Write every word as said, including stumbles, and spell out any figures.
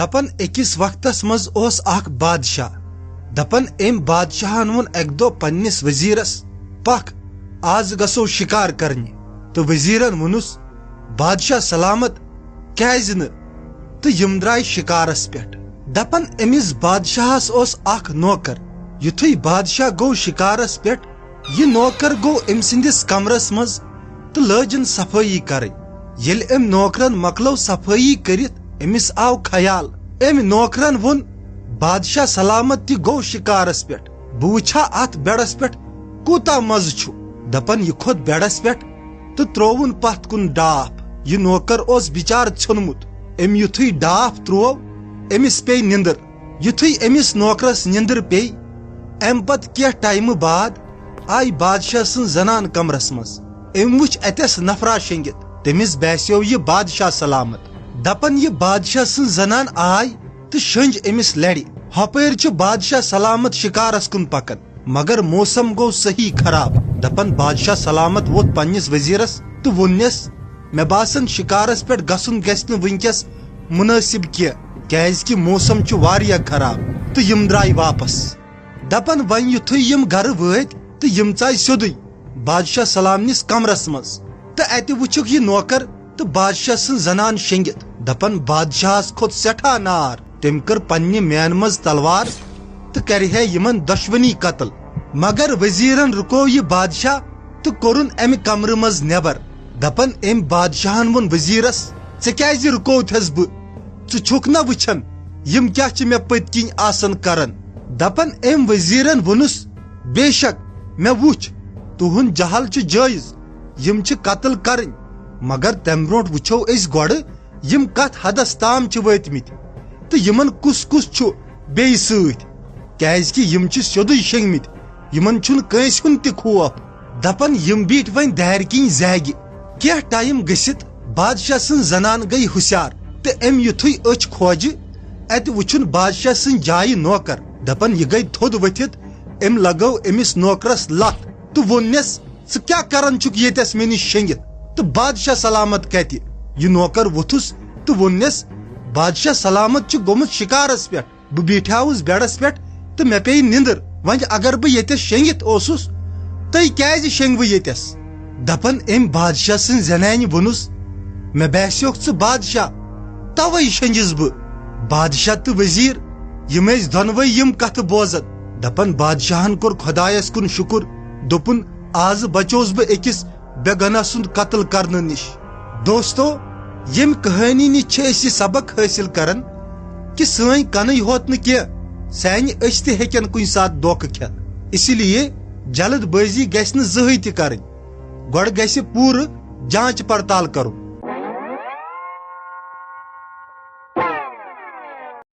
دپان أکِس وقتس منٛز اوس اکھ بادشاہ۔ دپان أمۍ بادشاہن ووٚن اکہِ دۄہ پننِس وزیرس، "پکھ، آز گژھو شکار کرنہِ۔" تہٕ وزیرن ووٚنُس، "بادشاہ سلامت، کیازِ نہٕ؟" تہٕ یِم درٛاے شکارس پٮ۪ٹھ۔ دپان أمِس بادشاہس اوس اکھ نوکر۔ یُتھُے بادشاہ گوٚو شکارس پٮ۪ٹھ، یہِ نوکر گوٚو أمۍ سٕنٛدِس کمرس منٛز تہٕ لٲجِن صفٲیی کرٕنۍ۔ ییٚلہِ أمۍ نوکرن مۄکلٲو صفٲیی کٔرِتھ، أمِس آو خیال۔ أمۍ نوکرن ووٚن، "بادشاہ سلامت تہِ گوٚو شکارس پٮ۪ٹھ، بہٕ وٕچھا اتھ بیڈس پٮ۪ٹھ کوٗتاہ مزٕ چھُ۔" دپان یہِ کھوٚت بیڈس پٮ۪ٹھ تہٕ ترووُن پتھ کُن ڈاپھ۔ یہِ نوکر اوس بِچارٕ ژھیوٚنمُت۔ أمۍ یُتھُے ڈاپھ تروو، أمِس پیٚیہِ نِندٕر۔ یُتھُے أمِس نوکرس نِندٕر پیٚیہِ، امہِ پتہٕ کینٛہہ ٹایمہٕ بعد آیہِ بادشاہ سٕنٛز زنان کمرس منٛز۔ أمۍ وُچھ اتٮ۪س نفرا شیٚنگِتھ۔ تٔمِس باسیو یہِ بادشاہ سلامت۔ دپان یہِ بادشاہ سٕنٛز زنان آیہِ تہٕ شٔنج أمِس لرِ۔ ہۄپٲرۍ چھُ بادشاہ سلامت شکارس کُن پکان، مگر موسم گوٚو صحیح خراب۔ دپان بادشاہ سلامت ووٚتھ پننِس وزیرس تہٕ ووٚننس، "مےٚ باسان شکارس پٮ۪ٹھ گژھُن گژھِ نہٕ وٕنکیٚس مناسب کینٛہہ، کیازِ کہِ موسم چھُ واریاہ خراب۔" تہٕ یِم درٛاے واپس۔ دپان وۄنۍ یُتھُے یِم گرٕ وٲتۍ تہٕ یِم ژاے سیوٚدُے بادشاہ سلامنِس کمرس منٛز، تہٕ اتہِ وُچھُکھ یہِ نوکر تہٕ بادشاہ سٕنٛز زنان شیٚنگِتھ۔ دپان بادشاہس کھوٚت سٮ۪ٹھاہ نار۔ تٔمۍ کٔر پننہِ مینہٕ منٛز تلوار تہٕ کرِ ہے یِمن دۄشوٕنی قتل۔ مگر وزیرن رُکوو یہِ بادشاہ تہٕ کوٚرُن امہِ کمرٕ منٛز نٮ۪بر۔ دپان أمۍ بادشاہن ووٚن وزیرس، "ژےٚ کیازِ رُکووتھس بہٕ؟ ژٕ چھُکھ نہ وٕچھان یِم کیاہ چھِ مےٚ پٔتۍ کِنۍ آسان کران؟" دپان أمۍ وزیرن ووٚنُس، "بے شک مےٚ وُچھ، تُہُنٛد جہل چھُ جٲیز، یِم چھِ قتل کرٕنۍ، مگر تمہِ برونٛٹھ وٕچھو أسۍ گۄڈٕ یِم کتھ حدس تام چھِ وٲتمٕتۍ تہٕ یِمن کُس کُس چھُ بیٚیہِ سۭتۍ، کیازِ کہِ یِم چھِ سیوٚدُے شیٚنگمٕتۍ، یِمن چھُنہٕ کٲنٛسہِ ہُنٛد تہِ خوف۔" دپان یِم بیٖٹھۍ وۄنۍ دارِ کِنۍ زیگہِ۔ کینٛہہ ٹایم گٔژھِتھ بادشاہ سٕنٛز زنان گٔیہِ ہُشیار تہٕ أمۍ یُتھُے أچھ کھوجہِ، اتہِ وُچھُن بادشاہ سٕنٛز جایہِ نوکر۔ دپان یہِ گٔیہِ تھوٚد ؤتھِتھ، أمۍ لگٲو أمِس نوکرس لتھ تہٕ ووٚننس، "ژٕ کیٛاہ کران چھُکھ ییٚتٮ۪س مےٚ نِش شیٚنگِتھ؟ تہٕ بادشاہ سلامت کتہِ؟" یہِ نوکر ووٚتھُس تہٕ ووٚننس، "بادشاہ سلامت چھُ گوٚمُت شکارس پٮ۪ٹھ۔ بہٕ بیٖٹھیاوُس بیڈس پٮ۪ٹھ تہٕ مےٚ پیٚیہِ نِندٕر۔ وۄنۍ اگر بہٕ ییٚتٮ۪س شیٚنگِتھ اوسُس، تُہۍ کیازِ شیٚنگوٕ ییٚتٮ۪س؟" دپان أمۍ بادشاہ سٕنٛزِ زنانہِ ووٚنُس، "مےٚ باسیوکھ ژٕ بادشاہ، توے شیٚنجِس بہٕ۔" بادشاہ تہٕ وزیر یِم ٲسۍ دۄنوے یِم کتھٕ بوزان۔ دپان بادشاہن کوٚر خۄدایس کُن شُکر، دوٚپُن، "آز بچوس بہٕ أکِس بے گۄناہ سُنٛد قتل کرنہٕ نِش۔" دوستو، ییٚمہِ کہانی نِش چھِ أسۍ یہِ سبق حٲصِل کران کہِ سٲنۍ کنٕے ہوت نہٕ کینٛہہ، سانہِ أچھ تہِ ہیٚکن کُنہِ ساتہٕ دھوکہٕ کھٮ۪تھ۔ اسی لیے جلد بٲزی گژھِ نہٕ زٕہٕے تہِ کرٕنۍ، گۄڈٕ گژھِ پوٗرٕ جانچ پڑتال کرُن۔